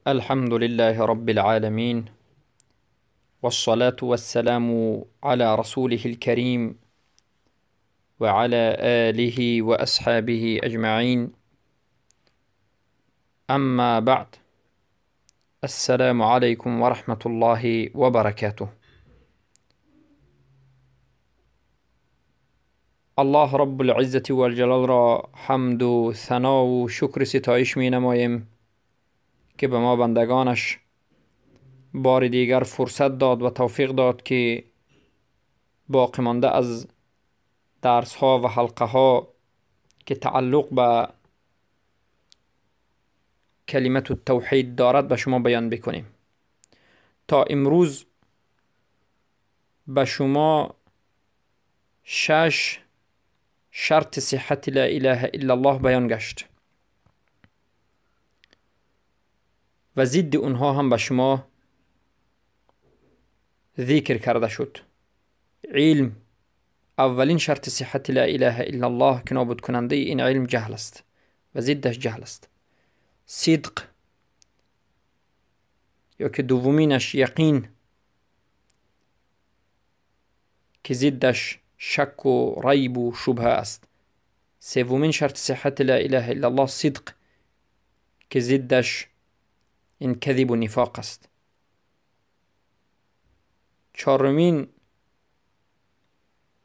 الحمد لله رب العالمين، والصلاة والسلام على رسوله الكريم وعلى آله وأصحابه أجمعين. أما بعد، السلام عليكم ورحمة الله وبركاته. الله رب العزة والجلال را حمد و ثنا و شکر ستایش می نماییم که به ما بندگانش بار دیگر فرصت داد و توفیق داد که باقی مانده از درس ها و حلقه ها که تعلق به کلمت التوحید دارد به شما بیان بکنیم. تا امروز به شما 6 شرط صحت لا اله الا الله بیان گشت و ضد اونها هم به شما ذکر کرده شد. علم اولین شرط صحت لا اله الا الله که نابود کننده این علم جهل است و ضدش جهل است. صدق یا که دومینش یقین که ضدش شک و ریب و شبهه است. سومین شرط صحت لا اله الا الله صدق که ضدش این کذب و نفاق است. چهارمین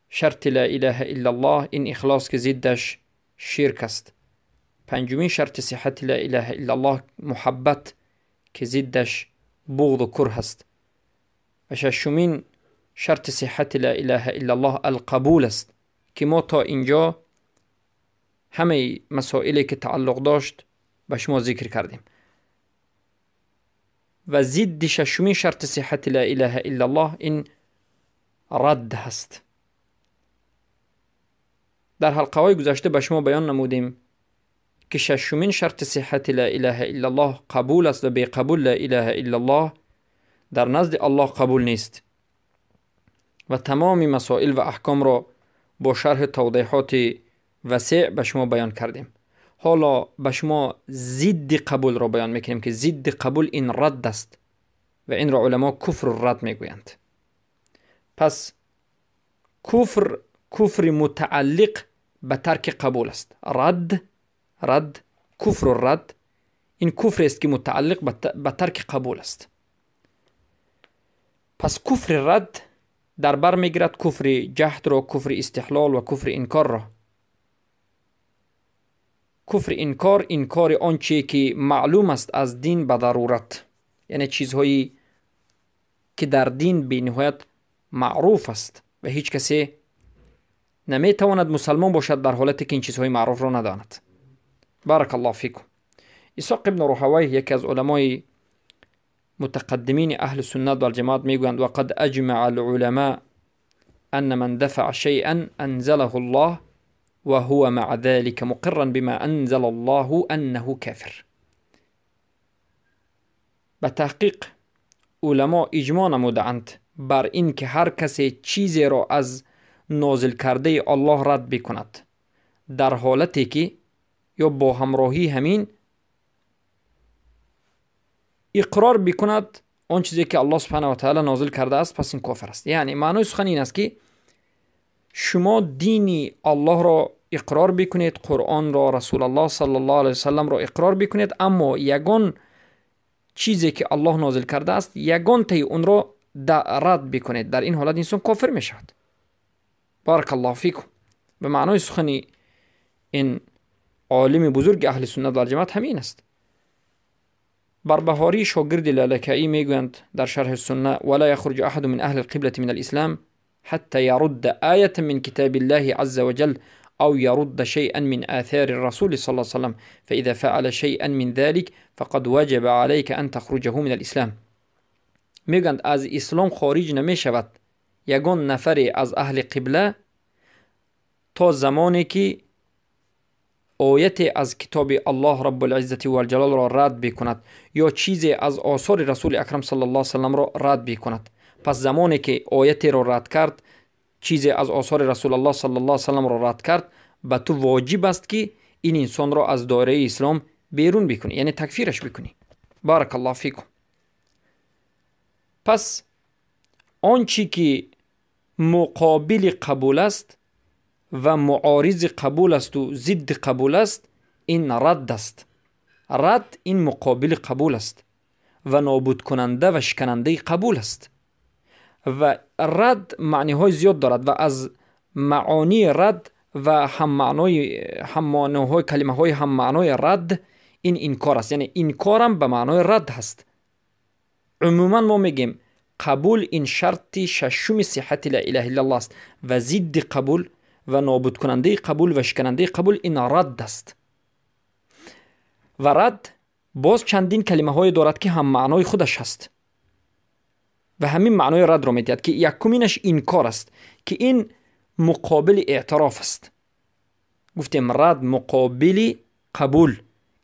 شرط لا اله الا الله این اخلاص که ضدش شرک است. پنجمین شرط صحت لا اله الا الله محبت که ضدش بغض و کره است. و ششمین شرط صحت لا اله الا الله القبول است که ما تا اینجا همه مسائلی که تعلق داشت به شما ذکر کردیم. و ضد ششمین شرط صحت لا اله الا الله این رد هست. در حلقه های گذشته به شما بیان نمودیم که ششمین شرط صحت لا اله الا الله قبول است و بی قبول لا اله الا الله در نزد الله قبول نیست و تمام مسائل و احکام را با شرح توضیحات وسیع به شما بیان کردیم. حالا به شما ضد قبول را بیان میکنیم که ضد قبول این رد است و این را علما کفر رد میگویند. پس کفر کفر متعلق به ترک قبول است. رد کفر رد این کفر است که متعلق به ترک قبول است. پس کفر رد در بر میگیرد کفر جهد را، کفر استحلال و کفر انکار را. کفر انکار، انکار آنچه که معلوم است از دین به ضرورت، یعنی چیزهایی که در دین به نهایت معروف است و هیچ کسی نمیتواند مسلمان باشد در حالتی که این چیزهای معروف را نداند. بارک الله فیکم. اسحاق ابن راهویه یکی از علمای متقدمین اهل سنت والجماعت میگویند وقد اجمع العلماء ان من دفع شیئا انزله الله وهو مع ذلك مقرا بما انزل الله انه کافر. به تحقیق علما اجماع نمودند بر این که هر کسی چیزی را از نازل کرده الله رد بکند در حالتی که یا با همراهی همین اقرار بکند آن چیزی که الله سبحانه و تعالی نازل کرده است، پس این کافر است. یعنی معنای سخن این است که شما دین الله را اقرار بکنید، قرآن را، رسول الله صلی الله علیه وسلم را اقرار بکنید، اما یگان چیزی که الله نازل کرده است یگان تی اون را رد بکنید، در این حالت انسان کافر می شود. بارک الله فیکم. به معنای سخن این عالم بزرگ اهل سنت و الجماعت همین است. بربهاری شاگرد لالکائی میگویند در شرح السنه ولا يخرج احد من اهل القبلة من الاسلام حتى يرد آية من كتاب الله عز وجل أو يرد شيئا من آثار الرسول صلى الله عليه وسلم، فإذا فعل شيئا من ذلك فقد وجب عليك أن تخرجه من الإسلام. میگند از اسلام خارج نمی شود یگان نفری از اهل قبله تا زمانی که آیت از کتاب الله رب العزة والجلال را رد بکند یا چیزی از آثار رسول اکرم صلی الله علیه وسلم را رد بکند. پس زمانی که آیت را رد کرد، چیزی از آثار رسول الله صلی الله علیه وسلم را رد کرد، به تو واجب است که این انسان را از دایره اسلام بیرون بکنی، یعنی تکفیرش بکنی. Барак Аллоҳ фикум. Пас он чӣ ки муқобили қабул аст ва муоризи қабул асту зидди қабул аст, ин радд аст. Радд ин муқобили қабул аст ва нобудкунанда ва шиканандаи қабул аст. Ва радд маъниҳои зиёд дорад ва аз маъонии радд ва ҳаммаъноҳои калимаҳои ҳаммаънои радд ин инкор аст. Яъне инкорам ба маънои радд ҳаст. Умуман мо мегӯем қабул ин шарти шашуми сиҳати ла илаҳа иллаллоҳ аст ва зидди қабул ва нобудкунандаи қабул ва шиканандаи қабул ин радд аст. Ва радд боз чандин калимаҳое дорад ки ҳаммаънои худаш ҳаст ва ҳамин маънои раддро медиҳад, ки якуминаш инкор аст, ки ин муқобили эътироф аст. Гуфтем радд муқобили қабул,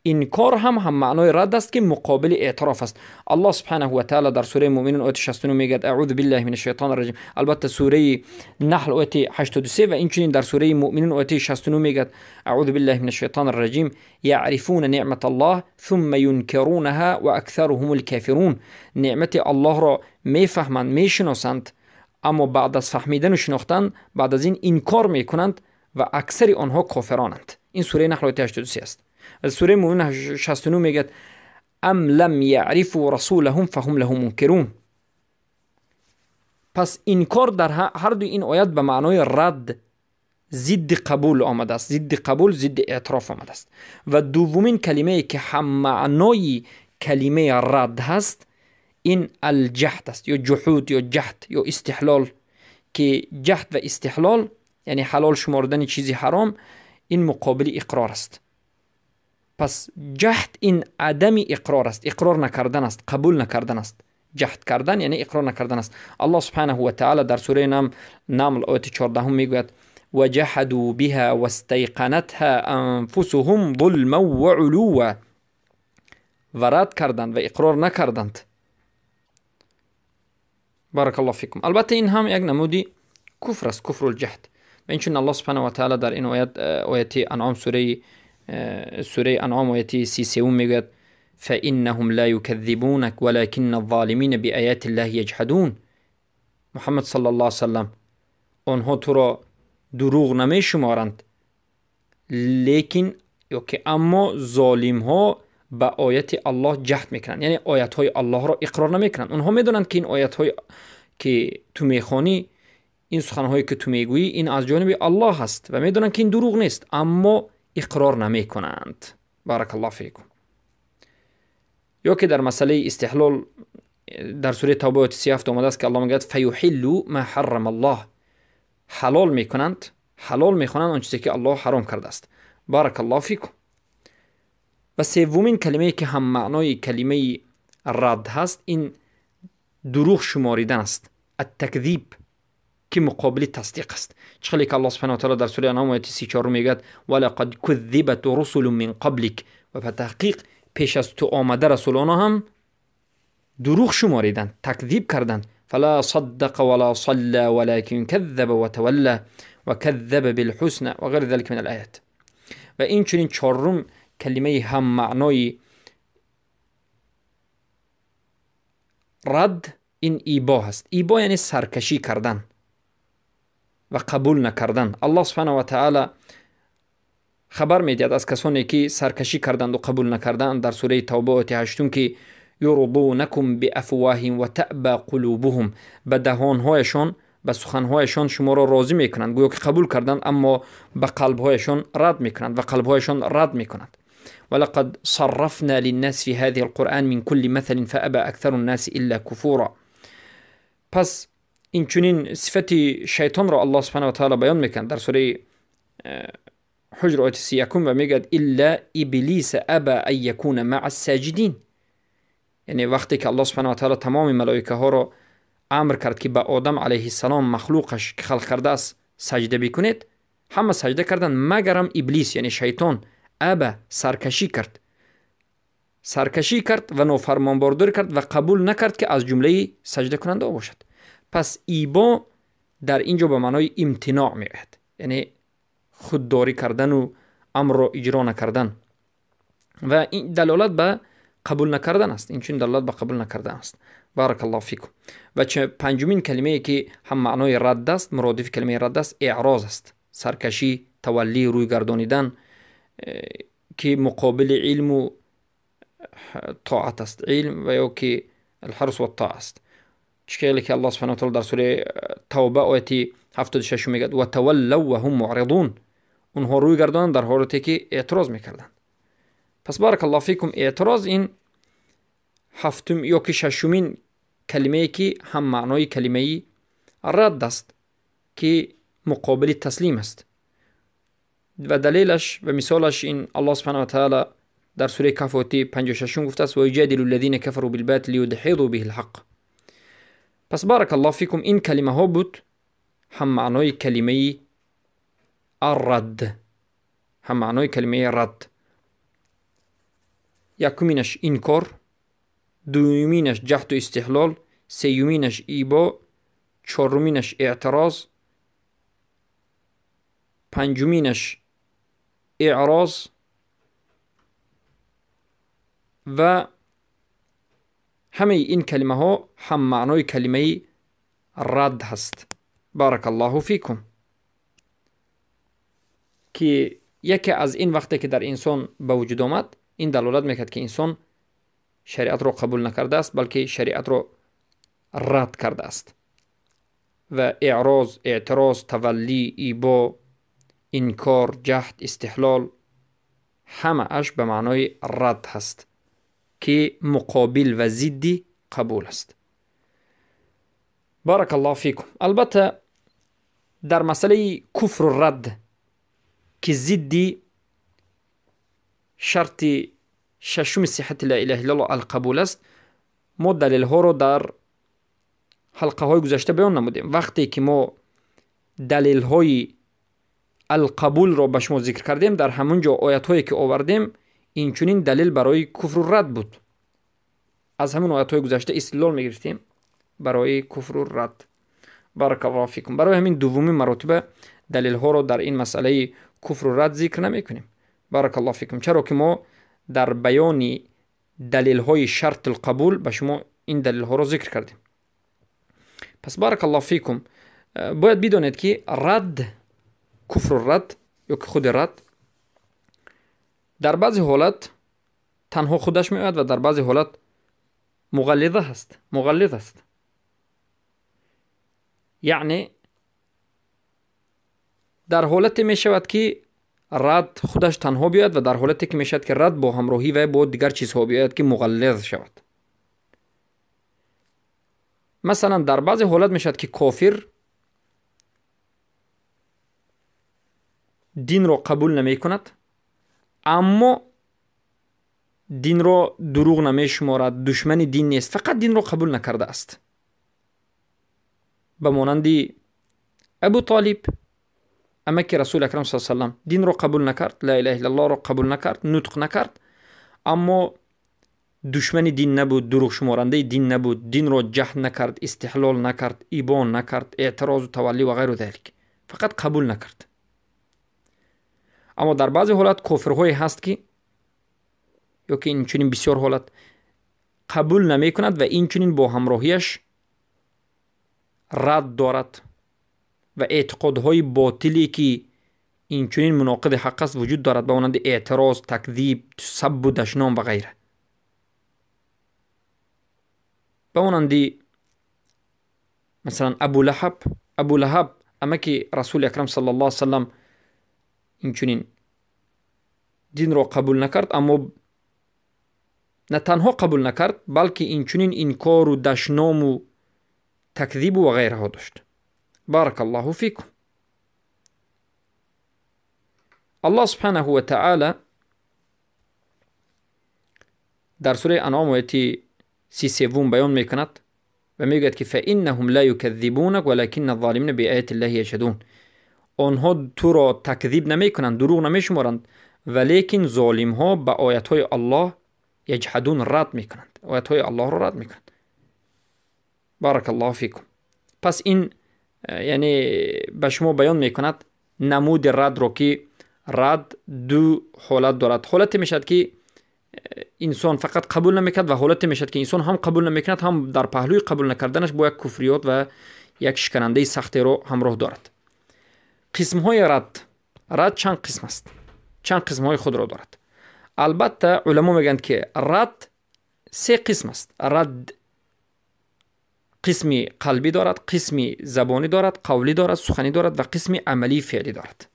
инкор ҳам маънои радд аст, ки муқобили эътироф аст. Аллоҳ субҳанаҳу ва таъала дар сураи Муъминун ояти 69 мегӯяд: аъузу биллаҳи мина шайтони раҷим. Албатта сураи Наҳл ояти 83 ва инчунин дар сураи Муъминун ояти 69 мегӯяд: аъузу биллаҳи мина шайтони раҷим, яърифуна ниъматаллоҳ сумма юнкирунаҳа ва аксаруҳумул кофирун. Неъмати Аллоҳро мефаҳманд, мешиносанд, аммо баъд аз фаҳмидану шинохтан баъд аз ин инкор мекунанд ва аксари онҳо кофиронанд. Ин сураи Наҳл ояти 83 аст. сураи Муъминун 69 мегӯяд: ам лам яърифу расулаҳум фаҳум лаҳу мункирун. Пас инкор дар ҳар дуи ин оят ба маънои радд, зидди қабул омадааст, зидди қабул, зидди эътироф омадааст. Ва дуввумин калимае ки ҳаммаънои калимаи радд ҳаст, ин алҷаҳд аст, ё ҷуҳуд, ё ҷаҳд, ё истиҳлол, ки ҷаҳд ва истиҳлол яъне ҳалол шумордани чизи ҳаром, ин муқобили иқрор аст. Пас ҷаҳд ин адами иқрор аст, иқрор накардан аст, қабул накардан аст. Ҷаҳд кардан яъне иқрор накардан аст. Аллоҳ субҳанаҳу ва таъала дар сураи Намл ояти 14 мегӯяд: ваҷаҳадuu биҳа вастайқанатҳа анфусуҳум зулман ва улува. Ва рад карданд ва иқрор накарданд. Баракаллоҳу фикум. Албатта ин ҳам як намуди куфр аст, куфрул ҷаҳд. Ва инчунин Аллоҳ субҳанаҳу ва таъала дар ин оят, ояти Анъом, сураи Анъом ояти 33 мегӯяд: фаиннаҳум ла юказзибунак валакинна ззолимина биаяти ллаҳи яҷҳадун. Муҳаммад саллаллоҳу алайҳи васаллам, онҳо туро дурӯғ намешуморанд, лекин ё ки аммо золимҳо ба ояти Аллоҳ ҷаҳд мекунанд, яъне оятҳои Аллоҳро иқрор намекунанд. Онҳо медонанд, ки ин оятҳое ки ту мехонӣ, ин суханҳое ки ту мегӯӣ, ин аз ҷониби Аллоҳ ҳаст ва медонанд, ки ин дурӯғ нест, аммо иқрор намекунанд. Баракаллоҳу фикум. Ё ки дар масъалаи истиҳлол дар сураи Тавба ояти 37 омадааст, ки Аллоҳ мегӯяд: фаюҳиллу ма ҳаррама Аллоҳ. Ҳалол мекунанд, ҳалол мехонанд он чизе ки Аллоҳ ҳаром кардааст. Баракаллоҳу фикум. Ва севумин калимае ки ҳаммаънои калимаи радд ҳаст, ин дурӯғ шуморидан аст, аттакзиб, ки муқобили тасдиқ аст. Чӣ хеле ки Аллоҳ субҳанаҳу ва таъала дар сураи Анъом ояти 34 мегӯяд: валақад куззибат русулун мин қаблик. Ва ба таҳқиқ пеш аз ту омада расулонро ҳам дурӯғ шумориданд, такзиб карданд. фала саддақа вала салла валакин каззаба ва тавалла ва каззаба билҳусна ва ғайри залика мин алаят. Ва инчунин чорум калимаи ҳаммаънои радд ин ибо ҳаст. Ибо яъне саркашӣ кардан ва қабул накардан. Аллоҳ субҳанаҳу ва таъала хабар медиҳад аз касоне ки саркашӣ карданду қабул накарданд дар сураи Тавба ояти 8, ки юрдунакум биафвоҳим ва таъба қулубуҳум. Ба даҳонҳояшон, ба суханҳояшон шуморо розӣ мекунанд, гӯё ки қабул карданд, аммо ба қалбҳояшон рад мекунанд ва қалбҳояшон рад мекунанд. ولقد صرفنا للناس في هذه القرآن من كل مثل فأبى أكثر الناس إلا كفورا. پس این چنین صفت شیطان را الله سبحانه و تعالی بیان میکند در سوره حجر آیت 31 و میگد الا ابلیس ابا ان یکون مع الساجدین. یعنی وقتی که الله سبحانه و تعالی تمام ملائکه ها را امر کرد که به آدم علیه السلام مخلوقش که خلق کرده است سجده بکنید، همه سجده کردند مگرم ابلیس یعنی شیطان ابا سرکشی کرد، سرکشی کرد و نافرمانبرداری کرد و قبول نکرد که از جمله سجده کننده باشد. پس ایبا در اینجا به معنای امتناع میآید، یعنی خودداری کردن و امر را اجرا نکردن و این دلالت به қабул накардан аст. Инчунин далолат ба қабул накардан аст. Барак Аллоҳу фикум. Ва панҷумин калимае ки ҳам маънои радд аст, муродифи калимаи радд аст, эъроз аст. Саркашӣ, таваллӣ, рӯй гардонидан, ки муқобили илму тоат аст. Илм ва ё ки алҳарс ва тоа аст. Чӣ хеле ки Аллоҳ субҳанаҳу ва таъола дар сураи Тавба ояти 76 мегӯяд: ва таваллав ва ҳум муъридун. Онҳо рӯй гардонанд дар ҳолате ки эътироз мекарданд. Пас барак Аллоҳу фикум, эътироз ин ҳафтум ё ки шашумин калимае ки ҳам маънои калимаи радд аст, ки муқобили таслим аст. Ва далелаш ва мисолаш ин Аллоҳ субҳанаҳу ва таъола дар сураи Каҳф ояти 56 гуфтааст: ва юҷадилу аллазина кафару билботили лиюдҳиду биҳи лҳақ. Пас барак Аллоҳу фикум, ин калимаҳо буд ҳам маънои калимаи аррадд, ҳам маънои калимаи радд. Якуминаш инкор, дуюминаш ҷаҳду истиҳлол, сеюминаш ибо, чоруминаш эътироз, панҷуминаш эъроз ва ҳамаи ин калимаҳо ҳам маънои калимаи радд ҳаст. Барак Аллоҳу фикум. Ки яке аз ин вақте ки дар инсон ба вуҷуд омад, ин далолат мекард ки инсон шариатро қабул накардааст, балки шариатро рад кардааст. Ва эъроз, эътироз, таваллӣ, ибо, инкор, ҷаҳд, истиҳлол ҳамааш ба маънои рад ҳаст, ки муқобил ва зидди қабул аст. Барак Аллоҳу фикум. Албатта дар масъалаи куфру радд, ки зидди шарти шашуми сиҳати ла илаҳа иллаллоҳ алқабул аст, мо далелҳоро дар ҳалқаҳои гузашта баён намудем. Вақте ки мо далелҳои алқабулро ба шумо зикр кардем, дар ҳамон ҷо оятҳое ки овардем, инчунин далел барои куфру радд буд. Аз ҳамон оятҳои гузашта истидлол мегирифтем барои куфру радд. Барак Аллоҳу фикум. Барои ҳамин дуввумин маротиба далелҳоро дар ин масъалаи куфру радд зикр намекунем. Барак Аллоҳу фикум. Чаро ки мо дар баёни далелҳои шартул қабул ба шумо ин далелҳоро зикр кардем. Пас барак Аллоҳу фикум, бояд бидонед ки радд, куфру радд ё ки худи радд дар баъзе ҳолат танҳо худаш меояд ва дар баъзе ҳолат муғаллиза ҳаст, муғаллиз аст. Яъне дар ҳолате мешавад ки радд худаш танҳо биёяд ва дар ҳолате ки мешавад ки радд бо ҳамроҳӣ ва бо дигар чизҳо биёяд ки муғаллиз шавад. Масалан, дар баъзе ҳолат мешавад ки кофир динро қабул намекунад, аммо динро дурӯғ намешуморад, душмани дин нест, фақат динро қабул накардааст. Ба монанди Абу Толиб, амаки Расули Акрам саллаллоҳу алайҳи васаллам, динро қабул накард, ла илаҳа иллаллоҳро қабул накард, нутқ накард, аммо душмани дин набуд, дурӯғшуморандаи дин набуд, динро ҷаҳд накард, истиҳлол накард, ибо накард, эътирозу таваллӣ ва ғайру залик, фақат қабул накард. Аммо дар баъзе ҳолат кофирҳое ҳаст ки ё ки инчунин бисёр ҳолат қабул намекунад ва инчунин бо ҳамроҳияш рад дорад ва эътиқодҳои ботиле ки инчунин муноқиди ҳақ аст вуҷуд дорад, ба монанди эътироз, такзиб, саббу дашном ва ғайра. Ба монанди масалан Абу Лаҳаб. Абу Лаҳаб амаки Расули Акрам саллаллоҳу алайҳи васаллам инчунин динро қабул накард, аммо на танҳо қабул накард, балки инчунин инкору дашному такзибу ва ғайраҳо дошт. Барак Аллоҳу фикум. Аллоҳ субҳанаҳу ва таъола дар сураи Анъом ояти 33 баён мекунад ва мегӯяд ки фаиннаҳум ла юказзибунак валакинна золимина биаяти ллаҳи яжҳадун. Онҳо туро такзиб намекунанд, дурӯғ намешуморанд, валекин золимҳо ба оятҳои Аллоҳ яҷҳадун, рад мекунанд, оятҳои Аллоҳро рад мекунанд. Барак Аллоҳу фикум. Пас ин яъне ба шумо баён мекунад намуди радро, ки рад ду ҳолат дорад. Ҳолате мешавад ки Инсон фақат қабул намекунад ва ҳолате мешавад, ки инсон ҳам қабул намекунад, ҳам дар паҳлӯи қабул накарданаш бо як куфриёт ва як шиканандаи сахтеро ҳамроҳ дорад. Қисмҳои рад. Рад чанд қисм аст? Чанд қисмҳои худро дорад. Албатта уламо мегӯянд, ки рад се қисм аст. Рад қисми қалбӣ дорад, қисми забонӣ дорад, қавлӣ дорад, суханӣ дорад ва қисми амалии феълӣ дорад.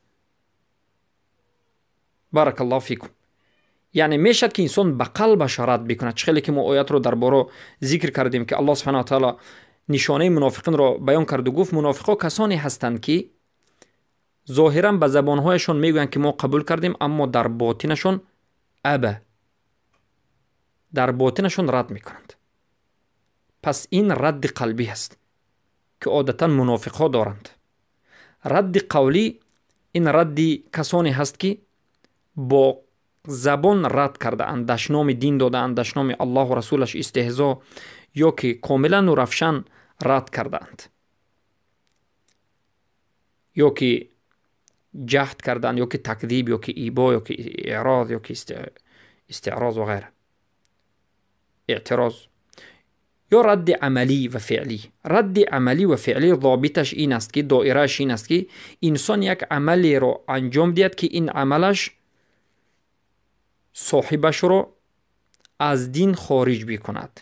Баракаллоҳу фикум. Яъне мешавад, ки инсон ба қалбаш рад бикунад. Чӣ хеле ки мо оятро дар боро зикр кардем, ки Аллоҳ субҳанаҳу ва таъоло нишонаи мунофиқинро баён карду гуфт: мунофиқҳо касоне ҳастанд, ки зоҳиран ба забонҳояшон мегӯянд, ки мо қабул кардем, аммо дар ботинашон аба, дар ботинашон рад мекунанд. Пас ин радди қалбӣ аст, ки одатан мунофиқҳо доранд. Радди қавлӣ ин радди касоне ҳаст, ки бо забон рад кардаанд, дашноми дин додаанд, дашноми Аллоҳу расулаш, истеҳзо ё ки комилану равшан рад кардаанд, ё ки ҷаҳд кардаанд, ё ки такзиб, ё ки ибо, ё ки эъроз, ё ки истиъроз ва ғайра, эътироз. Ё радди амалӣ ва феълӣ. Радди амалӣ ва феълӣ робиташ ин аст, ки доирааш ин аст, ки инсон як амалеро анҷом диҳад, ки ин амалаш соҳибашро аз дин хориҷ бикунад,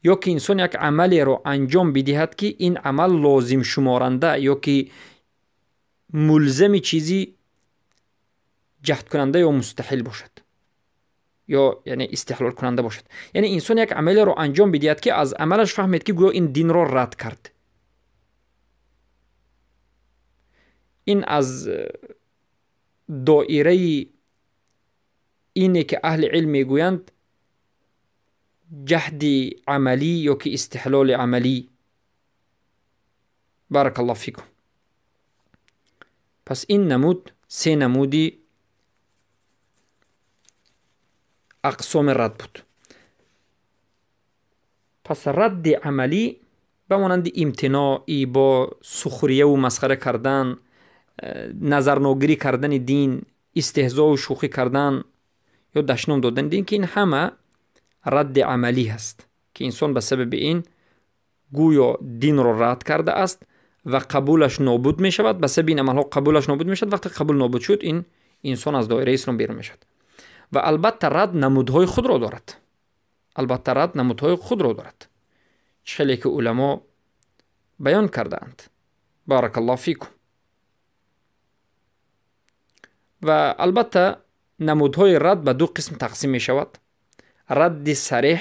ё ки инсон як амалеро анҷом бидиҳад, ки ин амал лозим шуморанда ё ки мулзами чизи ҷаҳдкунанда ё мустаҳил бошад, ё яъне истиҳлолкунанда бошад. Яъне инсон як амалеро анҷом бидиҳад, ки аз амалаш фаҳмед, ки гӯё ин динро рад кард. Ин аз доираи ине ки аҳли илм мегӯянд ҷаҳди амалӣ ё ки истиҳлоли амалӣ. Баракаллоҳу фикум. Пас ин намуд се намуди ақсоми рад буд. Пас радди амалӣ ба монанди имтиноъ, ибо, сухрияву масхара кардан, назарногирӣ кардани дин, истеҳзову шӯхӣ кардан ё дашном додани дин, ки ин ҳама радди амалӣ ҳаст, ки инсон ба сабаби ин гӯё динро рад кардааст ва қабулаш нобуд мешавад. Ба сабаби ин амалҳо қабулаш нобуд мешавад. Вақте қабул нобуд шуд, ин инсон аз доираи ислом берун мешавад. Ва албатта рад намудҳои худро дорад. Албатта рад намудҳои худро дорад, чӣ хеле ки уламо баён кардаанд. Баракаллоҳу фикум. Ва албатта намудҳои рад ба ду қисм тақсим мешавад. Радди сареҳ,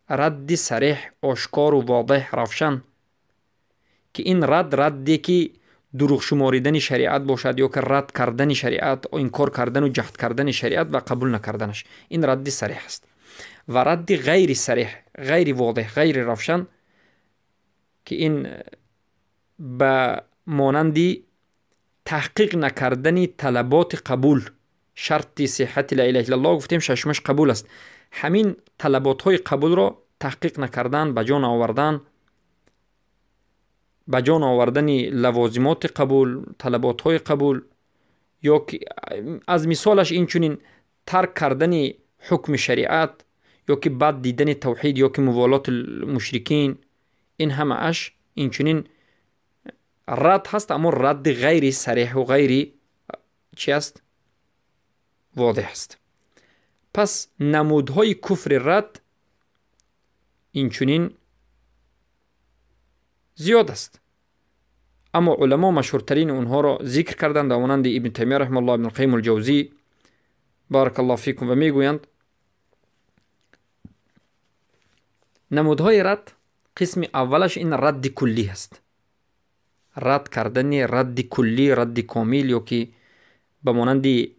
радди сареҳ, ошкору водеҳ, равшан, ки ин рад радде ки дурӯғ шуморидани шариат бошад ё ки рад кардани шариат, инкор кардану ҷаҳд кардани шариат ва қабул накарданаш. Ин радди сареҳ аст. Ва радди ғайри сареҳ, ғайри водеҳ, ғайри равшан, ки ин ба монанди таҳқиқ накардани талаботи қабул, шарти сиҳати ла илаҳа иллаллоҳ гуфтем, шашумаш қабул аст. Ҳамин талаботҳои қабулро таҳқиқ накардан, ба ҷо наовардан, ба ҷо наовардани лавозимоти қабул, талаботҳои қабул, ё ки аз мисолаш инчунин тарк кардани ҳукми шариат, ё ки бад дидани тавҳид, ё ки муволоти мушрикин, ин ҳамааш инчунин рад ҳаст, аммо радди ғайри сареҳу ғайри чи аст? Водеҳ аст. Пас намудҳои куфри рад инчунин зиёд аст. Аммо уламо машҳуртарини онҳоро зикр карданд, ба монанди Ибни Таймия раҳимаҳуллоҳ, Ибни Қайим алҷавзӣ, баракаллоҳу фикум, ва мегӯянд намудҳои рад қисми аввалаш ин радди куллӣ аст. Рад кардани радди куллӣ, радди комил, ё ки ба монанди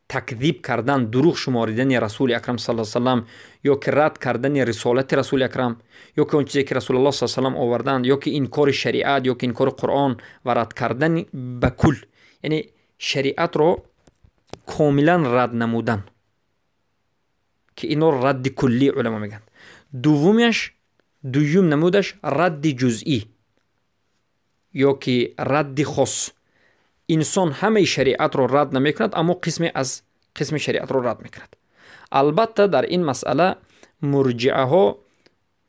такзиб кардан, дурӯғ шуморидани Расули Акрам саллаллоҳу алайҳи васаллам, ё ки рад кардани рисолати Расули Акрам, ё ки он чизе ки Расулуллоҳ саллаллоҳу алайҳи васаллам оварданд, ё ки инкори шариат, ё ки инкори Қуръон ва рад кардани ба кул, яъне шариатро комилан рад намудан, ки инро радди куллӣ уламо мегӯянд. Дуввумаш, дуюм намудаш радди ҷузъӣ ё ки радди хос. Инсон ҳамаи шариатро рад намекунад, аммо қисме аз қисми шариатро рад мекунад. Албатта дар ин масъала мурҷиаҳо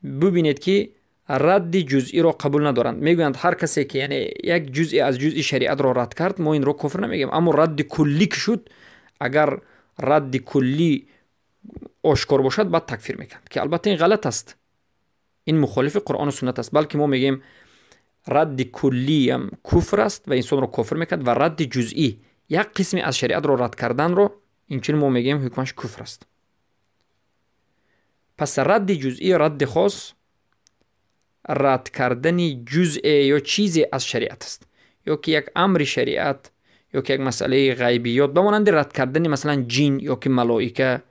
бубинед ки радди ҷузъиро қабул надоранд. Мегӯянд ҳар касе ки яъне як ҷузъе аз ҷузъи шариатро рад кард, мо инро куфр намегӯем. Аммо радди куллӣ ки шуд, агар радди куллӣ ошкор бошад, баъд такфир мекунанд, ки албатта ин ғалат аст, ин мухолифи Қуръону суннат аст. Балки мо мегӯем радди куллиам куфр аст ва инсонро кофир мекунад ва радди ҷузъӣ як қисме аз шариатро рад карданро инчунин мо мегӯем ҳукмаш куфр аст. Пас радди ҷузъӣ, радди хос рад кардани ҷузъе ё чизе аз шариат аст, ё ки як амри шариат, ё ки як масъалаи ғайбиёт, ба монанди рад кардани масалан ҷин ё ки малоика,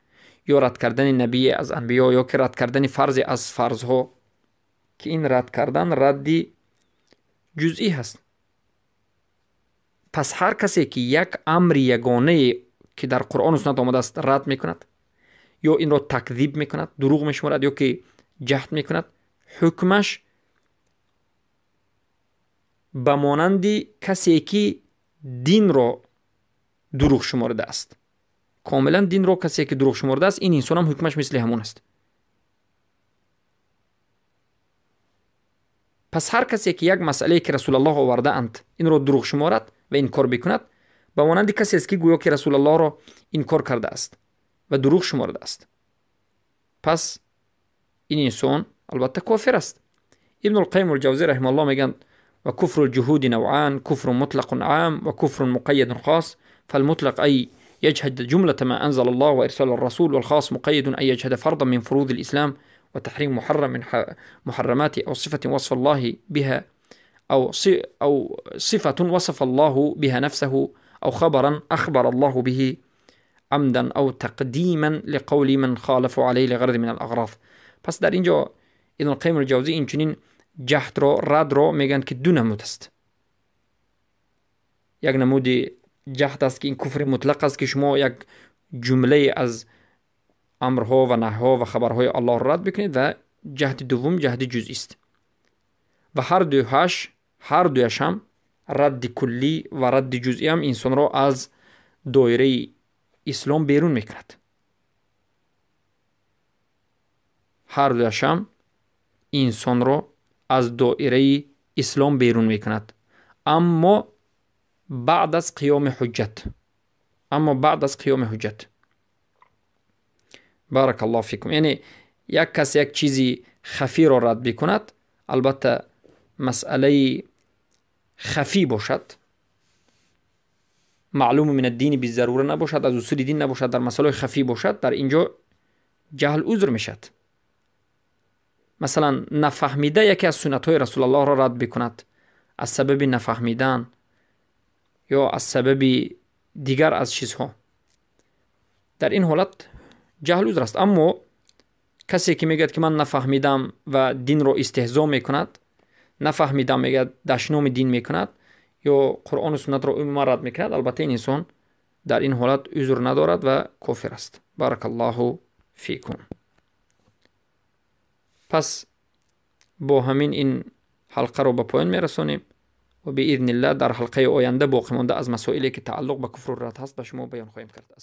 ё рад кардани набие аз анбиё, ё ки рад кардани фарзе аз фарзҳо, ки ин рад кардан радди ҷузъӣ ҳаст. Пас ҳар касе ки як амри ягонае ки дар Қуръону суннат омадааст рад мекунад, ё инро такзиб мекунад, дурӯғ мешуморад, ё ки ҷаҳд мекунад, ҳукмаш ба монанди касе ки динро дурӯғ шуморидааст. Комилан динро касе ки дурӯғ шуморидааст, ин инсонам ҳукмаш мисли ҳамон аст. Пас ҳар касе ки як масъалае ки Расулаллоҳ овардаанд инро дурӯғ шуморад ва инкор бикунад, ба монанди касест ки гӯё ки Расулаллоҳро инкор кардааст ва дурӯғ шуморидааст. Пас ин инсон албатта кофир аст. Ибнулқайим алҷавзӣ раҳимааллоҳ мегӯянд: ва куфру лҷуҳуди навъан, куфру мутлақун ам ва куфру муқайядун хос. فالمطلق أي يجحد جملة ما أنزل الله وإرسال الرسول، والخاص مقيد أن يجحد فرضا من فروض الإسلام وتحريم محرم من محرمات أو صفة وصف الله بها أو صفة وصف الله بها نفسه أو خبرا أخبر الله به عمدا أو تقديما لقول من خالف عليه لغرض من الأغراض. پس در اینجا ابن القیم الجوزی اینچنین جحد رو رد رو میگن که دو نمود است. یک نمود جحد است که این کفر مطلق است که شما یک جمله از امرها و نهیها و خبرهای الله را رد بکنید، و جهد دوم جهد جزئی است و هر دویش هم رد کلی و رد جزئی هم انسان را از دایره اسلام بیرون میکند. هر دویش هم انسان را از دایره اسلام بیرون میکند، اما بعد از قیام حجت، اما بعد از قیام حجت. بارک الله فیکم. یعنی یک کس یک چیزی خفی را رد بکند، البته مسئله خفی باشد، معلوم من الدین بالضروره نباشد، از اصول دین نباشد، در مسئله خفی باشد، در اینجا جهل عذر میشد. مثلا نفهمیده یکی از سنت های رسول الله را رد بکند از سبب نفهمیدن یا از سبب دیگر از چیزها، در این حالت جهل عذر است. اما کسی که میگوید که من نفهمیدم و دین را استهزا میکند، نفهمیدم میگه دشنام دین میکند یا قرآن و سنت را عموما رد میکند، البته این انسان در این حالت عذر ندارد و کافر است. بارک الله فیکم. پس با همین این حلقه رو به پایان میرسانیم و باذن الله در حلقه آینده باقی مانده از مسائلی که تعلق به کفر و رد هست به شما بیان خواهیم کرد.